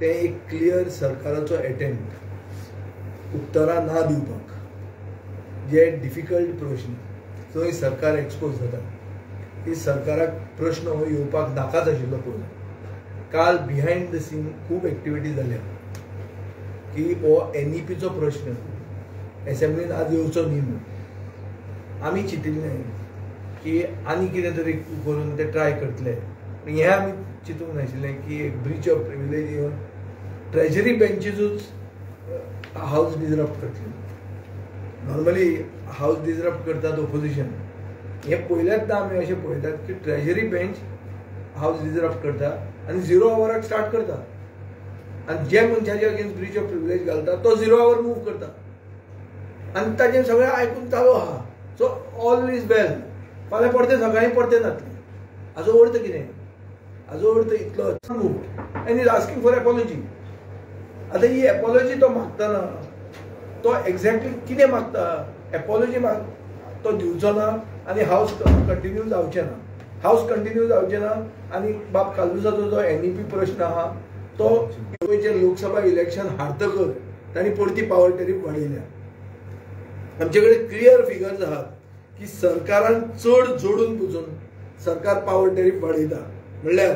ते एक क्लियर सरकाराचो एटेम्प्ट उत्तरां ना दिवपाक, जे डिफिकल्ट प्रश्न थंय सरकार एक्सपोज जाता की सरकाराक प्रश्न हो येवपाक नाकाच आशिल्लो. पळोवन काल बिहायंड the scene खूब एक्टिविटी जाल्या की हो एनईपीचो प्रश्न एसेंब्लीन आज येवचो न्ही म्हणून. आमी चिंतिल्लें की आनी कितें तरी करून ते ट्राय करतले, पूण हें आमी चिंतूंक नाशिल्लें की एक ब्रीच ऑफ प्रिविलेज येवन ट्रेजरी बेंचीसूच हावज डिजरप्ट करतले. नॉर्मली हावज डिजरप्ट करतात ओपोजिशन, हें पयल्याच आमी अशें पळयतात की ट्रेजरी बेंच हावज डिजरप्ट करता आनी झिरो आवराक स्टार्ट करता आनी जे मनशाचे अगेन्स्ट ब्रीच ऑफ प्रिविलेज घालता तो झिरो our move करता आनी ताजें सगळें आयकून चालू आहा. सो ऑल is वेल. फाल्यां परतें सकाळीं परतें जातलें. हाजो अर्थ कितें? हाजो अर्थ इतलो move and is asking for apology. आतां ही एपॉलॉजी तो मागतना तो एक्झॅक्टली कितें मागता? एपॉलॉजी माग तो दिवचो ना आनी हावस कंटिन्यू जावचें ना. हावस कंटिन्यू जावचें ना आनी बाब कार्लुसाचो जो एनईपी प्रश्न आहा तो गोंयचें लोकसभा इलेक्शन हारतकच तांणी परती पावर टॅरीफ वाडयल्या. आमचे कडेन क्लियर फिगर्स आहात की सरकारान चड जोडून पुजून सरकार पावर टॅरीफ वाडयता. म्हणल्यार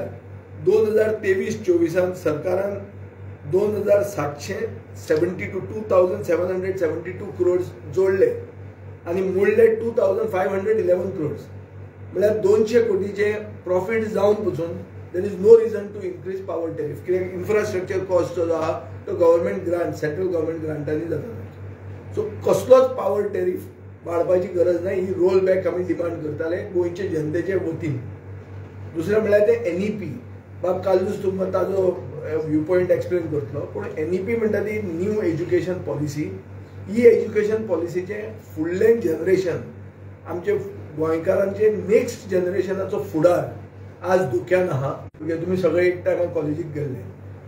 2023-24 सरकारान 2772 2772 क्रोड्स जोडले आनी मोडले 2511 क्रोड्स. म्हणल्यार 200 कोटीचे प्रॉफीट जावन पसून there is no reason to increase power tariff. कित्याक इन्फ्रास्ट्रक्चर कॉस्ट जो आहा तो गव्हर्मेंट ग्रांट, सेंट्रल गव्हर्मेंट ग्रांटांनी जाता. सो कसलोच पावर टॅरीफ वाडपाची गरज ना. ही रोल बॅक आमी डिमांड करताले गोंयचे जनतेचे वतीन. दुसरें म्हणल्यार ते एनईपी. बाब कार्लूस तुमकां ताजो व्यू पॉयंट एक्सप्लेन करतलो, पूण एनईपी म्हणटा ती न्यू एज्युकेशन पॉलिसी. ही एज्युकेशन पॉलिसीचें फुडलें जनरेशन, आमचे गोंयकारांचे नेक्स्ट जनरेशनाचो फुडार आज धोक्यान आहा. कित्याक तुमी सगळे एक टायमार कॉलेजीक गेल्ले,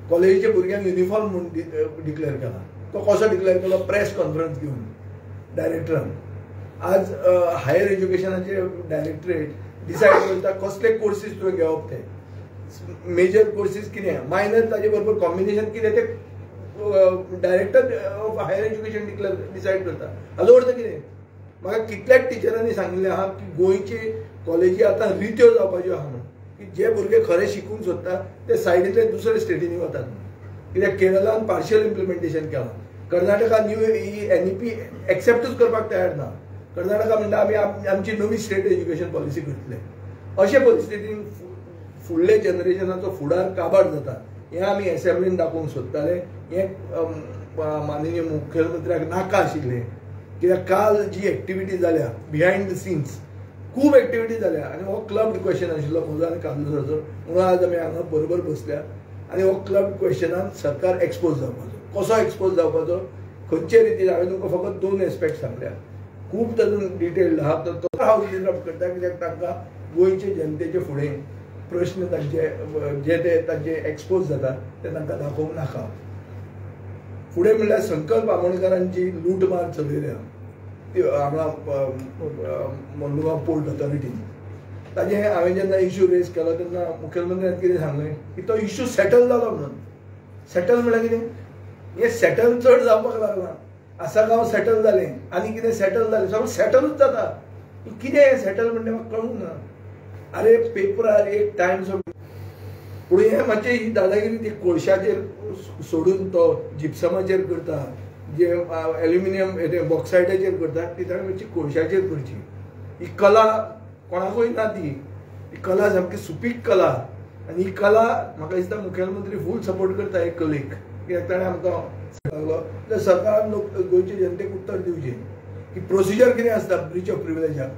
कॉलेजीच्या भुरग्यांक युनिफॉर्म म्हूण डिक्लेअर केला. तो कसो डिक्लेअर केलो? प्रेस कॉन्फरन्स घेवन डायरेक्टरान. आज हायर एज्युकेशनाचे डायरेक्टरेट डिसायड करता कसले कोर्सीस तुवें घेवप, ते मेजर कोर्सीस कितें, मायनर ताजे बरोबर कॉम्बिनेशन कितें ते director of higher education declare decide करता. हाजो अर्थ कितें? म्हाका कितल्याच टिचरांनी सांगिल्लें आहा की गोंयची कॉलेजी आतां रित्यो जावपाच्यो आहा म्हणून, की जे भुरगे खरें शिकूंक सोदता ते सायडींतले दुसरे स्टेटींनी वतात. कित्याक केरळान पार्शियल इम्प्लिमेंटेशन केलां, कर्नाटका न्यू ही एनईपी एक्सेप्टूच करपाक तयार ना. कर्नाटका म्हणटा आमी आमची नवी स्टेट एज्युकेशन पॉलिसी करतले. अशे परिस्थितीन फुडले जनरेशनाचो फुडार काबार जाता हें आमी एसेंब्लीन दाखोवंक सोदताले. हें माननीय मुखेलमंत्र्याक नाका आशिल्लें. कित्याक काल जी एक्टिविटी जाल्या बिहायंड the scenes खूब एक्टिविटी जाल्या आनी हो क्लब्ड क्वेश्चन आशिल्लो म्हजो आनी कार्लुसाचो, म्हणून आज आमी हांगा बरोबर बसल्या. आनी हो क्लब्ड क्वेश्चनान सरकार एक्सपोज जावपाचो. कसो एक्सपोज जावपाचो, खंयचे रितीन, हांवें तुमकां फकत 2 एस्पेक्ट सांगल्या, खूब तातूंत डिटेल्ड आहा. तर तो हावज डिजरप्ट करता कित्याक तांकां गोंयचे जनतेचे फुडें प्रश्न तांचे जे ते तांचे एक्सपोज जाता ते तांकां दाखोवंक नाका. फुडें म्हणल्यार संकल्प आमोणकारांची लूटमार चलयल्या ती हांगा मडगांव पोर्ट ऑथॉरिटीन. ताजें हांवें जेन्ना इश्यू रेज केलो तेन्ना मुखेलमंत्र्यान कितें सांगलें की तो इश्यू सेटल जालो म्हणून. सेटल म्हणल्यार कितें? हें सेटल चड जावपाक लागलां. आसागांव सेटल जालें आनी कितें सेटल जालें, सगळें सेटलूच जाता. कितें हें सेटल म्हणटा म्हाका कळूंक ना. अरे पेपरार एक टायम्स ऑफ, पूण हें मातशें ही दादागिरी ती कोळशाचेर सोडून तो जिप्समाचेर करता, जे एल्युमिनियम बॉक्सायटाचेर करता, ती ताणें मातशी कोळशाचेर करची. ही कला कोणाकूय ना, ती ही कला सामकी सुपीक कला. आनी ही कला म्हाका दिसता मुखेलमंत्री फूल सपोर्ट करता हे कलेक. कित्याक ताणें आमकां लागलो जाल्यार सरकारान लोक गोंयचे जनतेक उत्तर दिवचें की प्रोसिजर कितें आसता ब्रीच ऑफ प्रिविलेजाक.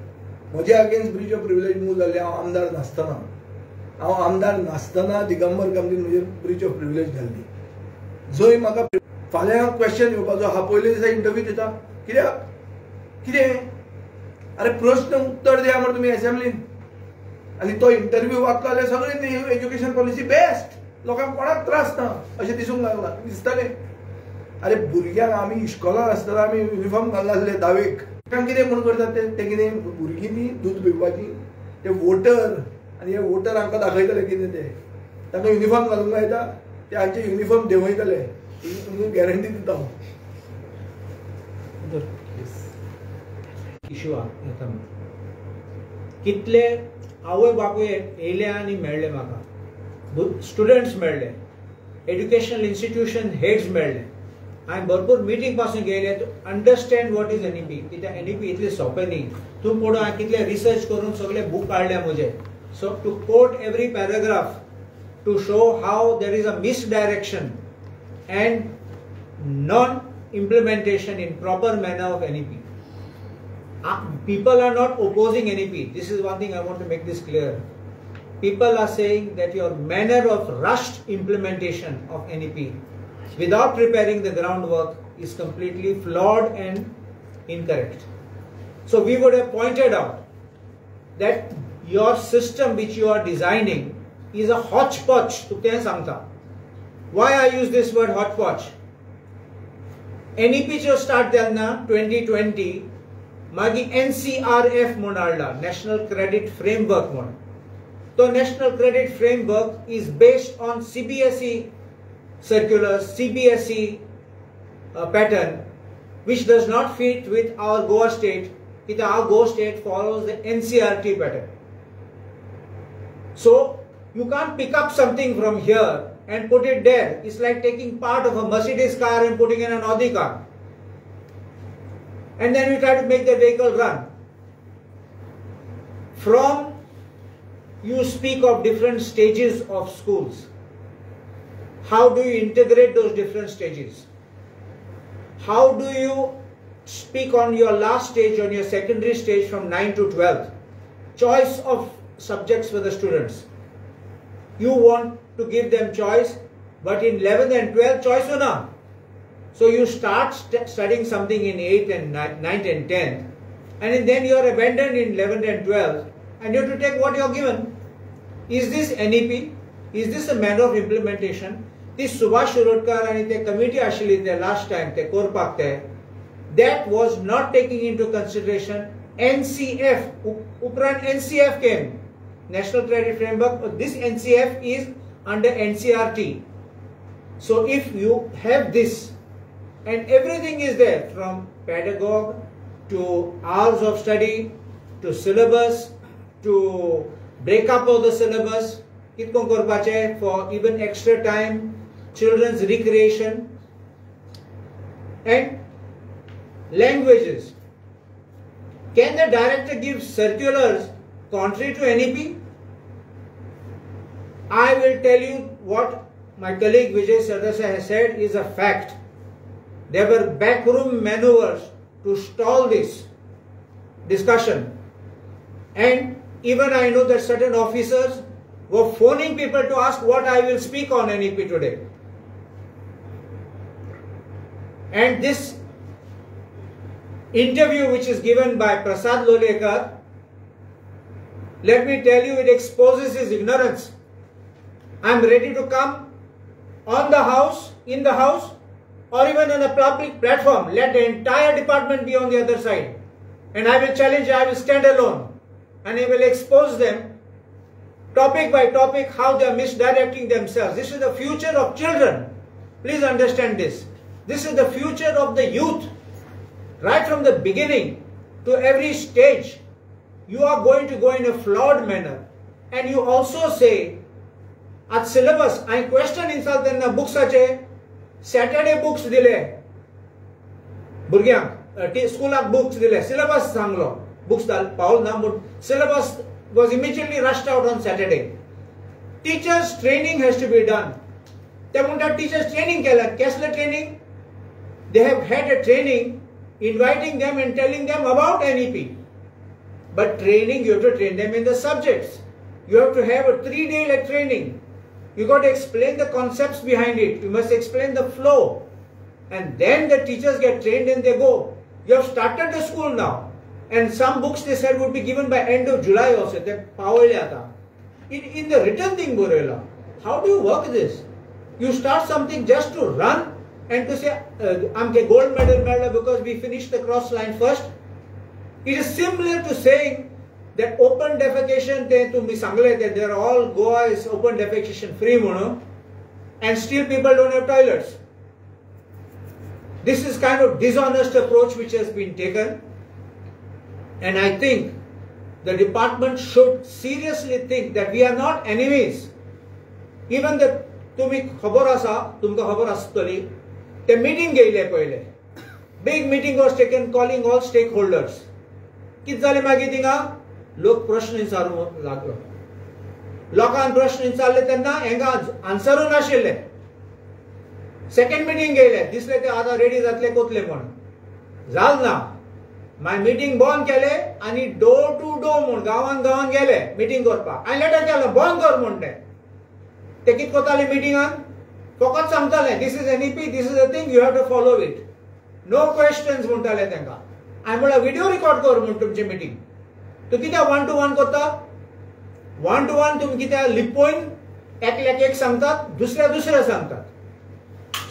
म्हजे against breach of privilege move जाल्लें हांव आमदार नासतना, हांव आमदार नासतना दिगंबर कामतीन म्हजेर ब्रीच ऑफ प्रिविलेज घाल्ली. जंय म्हाका फाल्यां क्वेश्चन येवपाचो आहा, पयले दिसा इंटरव्यू दिता कित्याक? कितें? अरे प्रश्न उत्तर दिया मरे तुमी एसेंब्लीन. आनी तो इंटरव्यू वाचलो जाल्यार सगळी न्यू एज्युकेशन पॉलिसी बेस्ट, लोकांक कोणाक त्रास ना अशें दिसूंक लागलां, दिसतालें. अरे भुरग्यांक आमी इश्कोलान आसतना आमी युनिफॉर्म घालनासले धावेक. कितें म्हूण करतात ते कितें भुरगीं ती दूद पिवपाची, ते वोटर आनी हे वोटर हांकां दाखयतले कितें ते, तांकां युनिफॉर्म घालूंक लायता. ते हांचे युनिफॉर्म देंवयतले, तुमकां गॅरंटी दिता हांव. इशू येता कितले आवय बापूय येयले आनी मेळ्ळे म्हाका, स्टुडंट्स मेळ्ळे, एड्युकेशनल इन्स्टिट्यूशन हेड्स मेळ्ळे. हांवें भरपूर मिटींग पासून घेयले to understand what is NEP. कित्याक एनईपी इतलें सोंपें न्ही. तूं पळोवन हांवें कितले रिसर्च करून सगळे बूक काडल्या म्हजे. So to quote every paragraph to show how there is a misdirection and non implementation in proper manner of NEP. People are not opposing NEP. This is one thing I want to make this clear. People are saying that your manner of rushed implementation of NEP without preparing the groundwork is completely flawed and incorrect. So we would have pointed out that your system which you are designing is a hodgepodge. Why I use this word hodgepodge? NEP जो start जालना 2020 मागीर NCRF म्हूण हाडला, national credit framework म्हूण. तो national credit framework is based on CBSE circular, CBSE pattern, which does not fit with our Goa state. कित्याक our Goa state follows the NCRT pattern. So you can't pick up something from here and put it there. It's like taking part of a Mercedes car and putting in an Audi car. And then you try to make the vehicle run. From, you speak of different stages of schools. How do you integrate those different stages? How do you speak on your last stage, on your secondary stage from 9 to 12? Choice of subjects for the students. You want to give them choice, but in 11th and 12th, choice or not. So you start studying something in 8th and 9th and 10th, and then you are abandoned in 11th and 12th, and you have to take what you are given. Is this NEP? Is this a manner of implementation? This Subhash Shirodkar and the committee actually the last time, the करपाक ते, that was not taking into consideration NCF. Upran NCF came, National Credit Framework. This NCF is under NCRT. So if you have this, and everything is there from pedagogue to hours of study to syllabus to breakup of the syllabus, कितको करपाचें for even extra time, children's recreation and languages. Can the director give circulars contrary to NEP? I will tell you what my colleague Vijay Sardesai has said is a fact. There were backroom maneuvers to stall this discussion. And even I know that certain officers were phoning people to ask what I will speak on NEP today. And this interview which is given by Prasad Lolayekar, let me tell you, it exposes his ignorance. I am ready to come on the house, in the house, or even on a public platform. Let the entire department be on the other side. And I will challenge, I will stand alone. And I will expose them topic by topic how they are misdirecting themselves. This is the future of children. Please understand this. This is the future of the youth. Right from the beginning to every stage, you are going to go in a flawed manner. And you also say, at syllabus, I question insult तेन्ना बुक्साचे Saturday books दिले भुरग्यांक, स्कुलाक books दिले, syllabus सांगलो, books पावल ना, but syllabus was immediately rushed out on Saturday. Teachers training has to be done. ते म्हणटात टिचर्स ट्रेनिंग केला. कसलें training? They have had a training inviting them and telling them about NEP. But training, you have to train them in the subjects. You have to have a 3-day like training. You got to explain the concepts behind it. You must explain the flow. And then the teachers get trained and they go. You have started the school now. And some books they said would be given by end of July also. They in the written thing, Borela, how do you work this? You start something just to run and to say, I'm a gold medal because we finished the cross line first. It is similar to saying that open defecation, they are all Goa is open defecation free. and still people don't have toilets. This is kind of dishonest approach which has been taken, and I think the department should seriously think that we are not enemies. Even the तुमी खबर आसा, तुमकां खबर आसतली, ते meeting घेयले पयले, big meeting was taken calling all stakeholders. कितें जालें मागीर थिंगा लोक प्रश्न विचारूंक लागलो, लोकांक प्रश्न विचारले तेन्ना हेंका आन्सरूय नाशिल्ले. सेकंड मिटींग घेयले, दिसले ते आतां रेडी जातले कोतले म्हण, जाल ना. मागीर मिटींग बंद केले आनी डोर टू डोर म्हूण गांवान गांवान गेले मिटींग करपाक. हांवें लेटर केलो बंद कर म्हूण. ते कितें करताले मिटिंगान, फकत सांगताले this is NEP, this is a thing, you have to follow it, no questions म्हणटाले तांकां. हांवें म्हणल्यार व्हिडिओ रिकॉर्ड कर म्हूण तुमची मिटींग, तूं कित्याक 1 to 1 करता? 1 to 1 तुमी कित्याक लिपोवन एकल्याक एक सांगतात, दुसऱ्या दुसऱ्या सांगतात.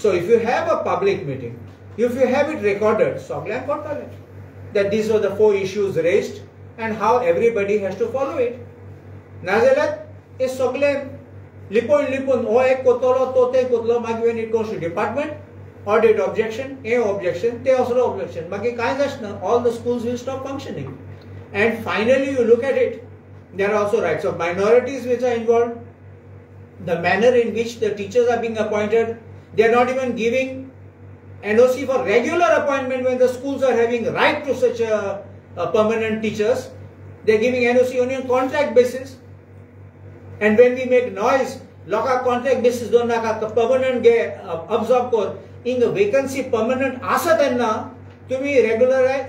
So if you have a public meeting, if you have it recorded, सगळ्यांक कळटालें that these were the 4 issues raised and how everybody has to follow it. नाजाल्यार हे सगळे लिपोवन लिपोवन हो एक कोतलो, तो ते कोतलो, मागीर when it goes to department, audit objection, hey objection, ते असलो ऑब्जेक्शन, मागीर कांयच आसना. All the schools will stop functioning. And finally you look at it, there are also rights of minorities which are involved, the manner in which the teachers are being appointed. They are not even giving NOC for regular appointment when the schools are having right to such a permanent teachers. They are giving NOC only on contract basis. And when we make noise, लोकांक contract basis दोन नाका, permanent घे, absorb कर, हिंग vacancy permanent आसा तेन्ना तुम्ही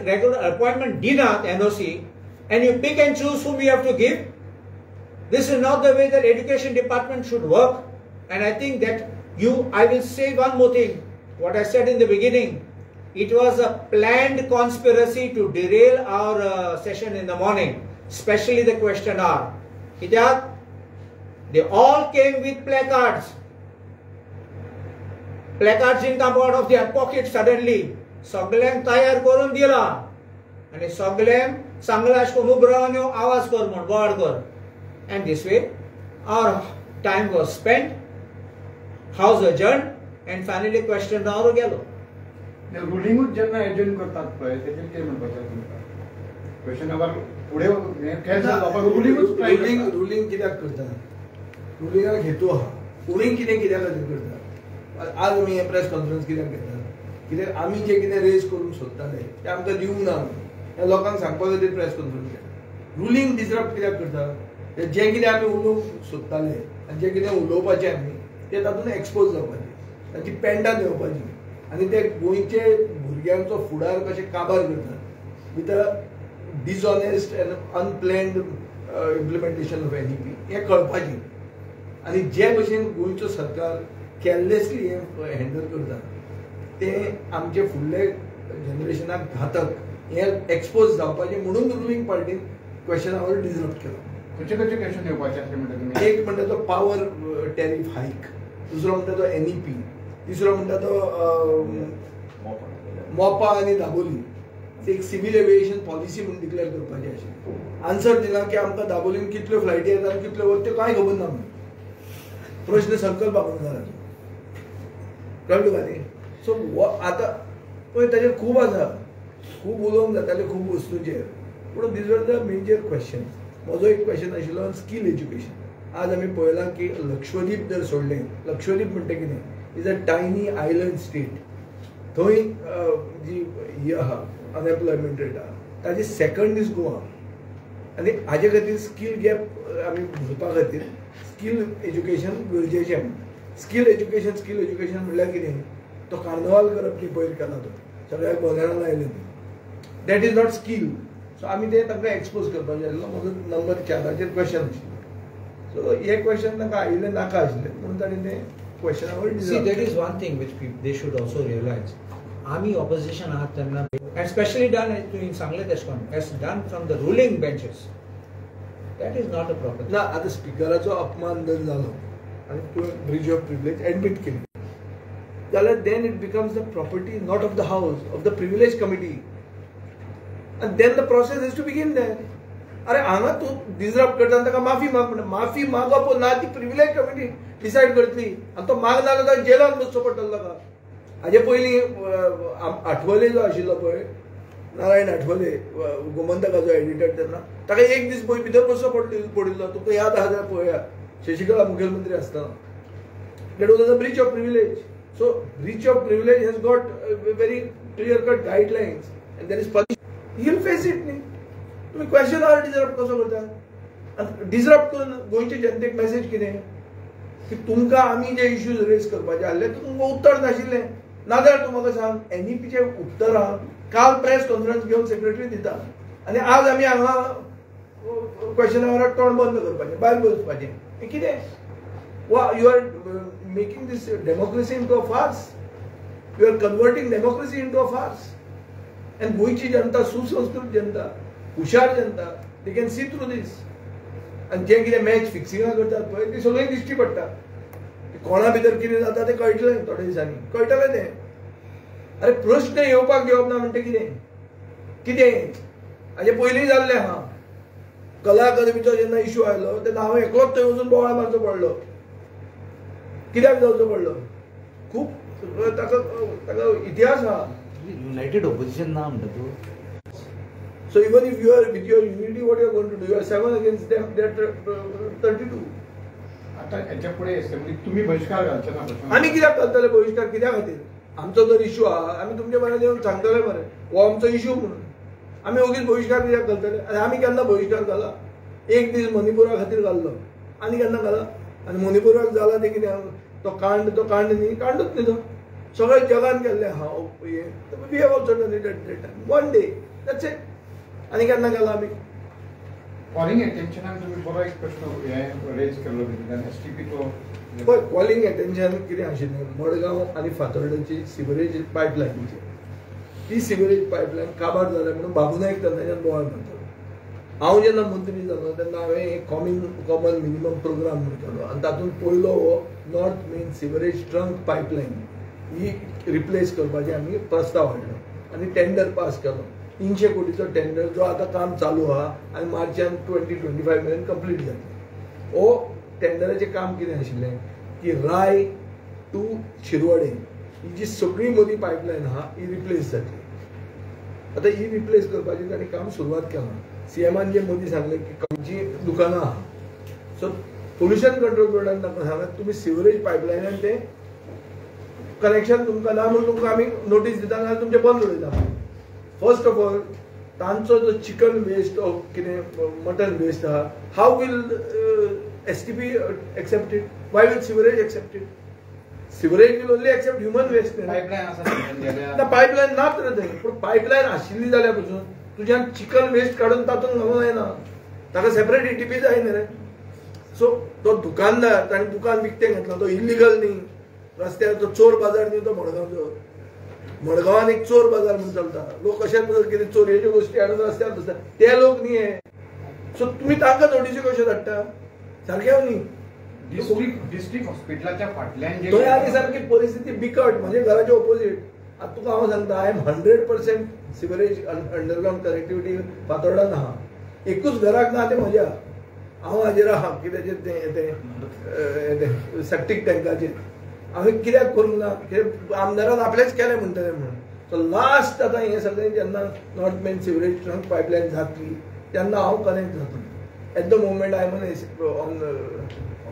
regular appointment दिनात NOC, and you pick and choose whom you have to give. This is not the way that education department should work. And I think that I will say one more thing, what I said in the beginning, it was a planned conspiracy to derail our session in the morning, especially the question hour. कित्याक they all came with placards. Placards didn't come out of their pocket suddenly. सगळ्यांक तयार करून दिला आनी सगळ्यांक सांगला अशें करून उबो रावन यो आवाज कर म्हूण, बोवाळ कर. And this way our time was spent, house adjourned, and finally question hour गेलो. रुलिंगूच जेन्ना एजर्न करतात पळय तेजेर कितें म्हणपाचें तुमकां? क्वेश्चन our फुडें कॅन्सल जावपाक रुलिंगूच रुलिंग कित्याक करता? रुलिंगाक हेतू आहा. रुलिंग कितें कित्या खातीर करता? आज आमी हें प्रेस कॉन्फरन्स कित्याक घेतात? कित्याक आमी जें कितें रेज करूंक सोदताले तें आमकां दिवंक ना, ह्या लोकांक सांगपा खातीर प्रेस कॉन्फरन्स घेता. रुलिंग डिसरप्ट कित्याक करता? जें कितें आमी उलोवंक सोदताले आनी जें कितें उलोवपाचें आमी तें तातूंत एक्सपोज जावपाचें, तांची पेंटां देंवपाची आनी ते गोंयचे भुरग्यांचो फुडार कशें काबार करतात with a dishonest and unplanned implementation of NEP हें कळपाचें. आनी जे भशेन गोंयचो सरकार कॅरलेसली हें हँडल करता तें आमचे फुडले जनरेशनाक घातक, हें एक्सपोज जावपाचें म्हणून रुलिंग पार्टीन क्वेश्चन our disrupt केलो. खंयचे खंयचे क्वेश्चन येवपाचे आसले म्हणटा तुमी? एक म्हणटा तो पावर टॅरीफ हायक, दुसरो म्हणटा तो NEP, तिसरो म्हणटा तो मोपा आनी दाबोली. एक सिव्हील एविएशन पॉलिसी म्हणून डिक्लेअर करपाची आशिल्ली. आन्सर दिला की आमकां दाबोलीन कितल्यो फ्लायटी येतात आनी कितल्यो वता त्यो कांय खबर ना म्हणून. प्रश्न संकल्प आमोणकाराचो, कळ्ळें तुका न्ही? सो आतां पळय ताचेर खूब आसा, खूब उलोवंक जातालें खूब वस्तूंचेर, पूण these are the major question. म्हजो एक क्वेश्चन आशिल्लो स्कील एज्युकेशन. आज आमी पळयलां की लक्षद्वीप जर सोडलें, लक्षद्वीप म्हणटा कितें, is a tiny island state. थंय जी ही आहा अनएम्प्लॉयमेंट रेट आहा ताजी सेकंड is Goa. आनी हाजे खातीर स्कील गॅप आमी भरपा खातीर स्कील एज्युकेशन गरजेचें. स्कील एज्युकेशन, स्कील एज्युकेशन म्हणल्यार कितें, तो कार्नवाल करप न्ही पयर केला तो सगळ्याक बोनेरां लायलें न्ही, that is not skill. So आमी तें तांकां एक्सपोज करपाचें आशिल्लो. म्हजो नंबर 4 क्वेश्चन आशिल्लो. सो हे क्वेश्चन तांकां आयिल्लें नाका आशिल्लें म्हणून ताणें तें question. See, there is one thing which they should also realize. Army opposition आहात तेन्ना, and specially done तुवें सांगलें तशें करून, as done from the ruling benches, that is not a proper. ना, आतां स्पिकराचो अपमान जर जालो आनी तुवें ब्रिज ऑफ प्रिविलेज एडमीट केली जाल्यार then it becomes the property not of the house, of the privilege committee, and then the process has to begin there. अरे हांगा तूं डिजरप्ट करता आनी ताका माफी माग म्हणटा. माफी मागप ना ती प्रिविलेज कमिटी डिसायड करतली आनी तो मागना जाल्यार जेलान बसचो पडटलो ताका. हाजे पयलीं आठवले जो आशिल्लो पळय, नारायण आठवले गोमंतकाचो एडिटर, तेन्ना ताका एक दीस पळय भितर बसचो पडिल्लो. तुका याद आसा जाल्यार पळया, शशिकला मुखेलमंत्री आसतना. That was a breach of privilege. So breach of privilege has got very clear cut guidelines and there is punishment. He will face it न्ही. तुमी क्वेश्चन our disrupt कसो करता? आनी डिजरप्ट करून गोंयचे जनतेक मॅसेज कितें की तुमकां आमी जे इश्यूज रेज करपाचे आहले ते तुमकां उत्तर नाशिल्लें. नाजाल्यार तूं म्हाका सांग, एनईपीचे उत्तरां काल प्रेस कॉन्फरन्स घेवन सेक्रेटरी दिता आनी आज आमी हांगा क्वेश्चन आवराक तोंड बंद करपाचें, भायर बसपाचें, हें कितें? वा you are making this democracy into a farce. You are converting democracy into a farce. आनी गोंयची जनता सुसंस्कृत जनता, हुशार जनता, they can see through this. आनी जें कितें मॅच फिक्सिंगां करतात पळय ती सगळीं दिश्टी पडटा. कोणा भितर कितें जाता तें कळटलें थोड्या दिसांनी, कळटलें तें. अरे प्रश्न येवपाक दिवप ना म्हणटा कितें कितें? हाजे पयलीं जाल्लें आहा. कला अकादमीचो जेन्ना इशू आयलो तेन्ना हांव एकलोच थंय वचून बोवाळ मारचो पडलो. कित्याक जावचो पडलो? खूब ताका ताका इतिहास आहा. युनायटेड ऑपोजिशन ना म्हणटा तूं. So even if you are with your unity, what you are going to do? You are 7 against them, they are 32. आता हेच्या फुडें असेंब्लीत तुमी बहिश्कार घालचे ना? आमी कित्याक घालतले बहिश्कार? कित्या खातीर? आमचो जर इशू आहा आमी तुमचे म्हऱ्यान येवन सांगतले मरे हो आमचो इशू म्हणून. आमी ओगीच बहिश्कार कित्याक घालतले? आनी आमी केन्ना बहिश्कार घाला? एक दीस मणिपुरा खातीर घाल्लो, आनी केन्ना घाला? आनी मणिपुराक जाला तें कितें? तो कांड, तो कांड न्ही, कांडूच न्ही तो, सगळ्या जगान केल्लें आहा. We have also done it at that time, one day, that's it. आनी केन्ना घाला आमी? कॉलिंग अटेन्शनाक तुमी बरो एक प्रश्न हे रेज केल्लो भितर एसटीपीचो. पळय, कॉलिंग अटेन्शन कितें आशिल्लें, मडगांव आनी फातोर्डेची सिवरेज पायपलायनीची, ती सिवरेज पायपलायन काबार जाल्या म्हणून बाबू नायक तेन्नाच्यान बोवाळ मारतालो. हांव जेन्ना मंत्री जालो तेन्ना हांवें एक कॉमन मिनिमम प्रोग्राम म्हूण केलो आनी तातूंत पयलो हो north main sewerage trunk pipeline ही रिप्लेस करपाचे आमी प्रस्ताव हाडलो आनी टेंडर पास केलो. 300 कोटीचो टेंडर जो आतां काम चालू आहा आनी मार्चान 2025 मेरेन कंप्लीट जातलें. हो टेंडराचें काम कितें आशिल्लें की राय टू शिरवडे ही जी सगळी मदीं पायपलायन आहा ही रिप्लेस जातली. आतां ही रिप्लेस करपाचें तांणी काम सुरवात केलां. सीएमान जे मदीं सांगलें की जी दुकानां आहा, सो पोल्युशन कंट्रोल बोर्डान तांकां सांगलें तुमी सिवरेज पायपलायनान तें कनेक्शन तुमकां ना म्हणून तुमकां आमी नोटीस दिता, नाजाल्यार तुमचें बंद उडयता. फर्स्ट ऑफ ऑल तांचो जो चिकन वेस्ट ऑर कितें मटन वेस्ट आहा, how will STP accept it? Why will sewerage accept it? Sewerage will only accept human waste. Pipeline आसा ना, पायपलायन नात रे थंय, पूण पायपलायन आशिल्ली जाल्यार पसून तुज्यान चिकन वेस्ट काडून तातूंत घालूंक जायना, ताका सेपरेट ईटीपी जाय न्ही रे. सो तो दुकानदार ताणें दुकान विकतें घेतलां, तो इलिगल न्ही, रस्त्यार तो चोर बाजार न्ही तो मडगांवचो. मडगांवान एक चोर बाजार म्हणून चलता, लोक अशेंच कितें चोरयेच्यो गोश्टी हाडून रस्त्यार बसता, ते लोक न्ही हे. सो तुमी तांकां नोटीसी कश्यो धाडटा? सारकें न्ही. डिस्ट्रिक्ट हॉस्पिटलाच्या फाटल्यान थंय आनी सारकी परिस्थिती बिकट, म्हणजे घराच्या ओपोजीट. आतां तुका हांव सांगता, I am 100% sewerage underground connectivity फातोर्डान आहा, एकूच घराक ना तें म्हज्या. हांव हाजेर आहा कित्याचेर तें तें सेप्टीक टँकाचेर हांवें कित्याक करूंक ना, कित्याक आमदारान आपलेंच केलें म्हणटलें म्हणून. सो लास्ट आतां हें सगळें जेन्ना north main sewerage trunk pipeline जातली तेन्ना हांव कनेक्ट जातलो. At the moment I am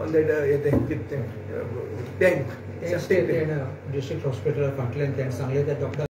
on that हें कितें तें टँक, डिस्ट्रिक्ट हॉस्पिटला फाटल्यान तेणें सांगलें त्या डॉक्टर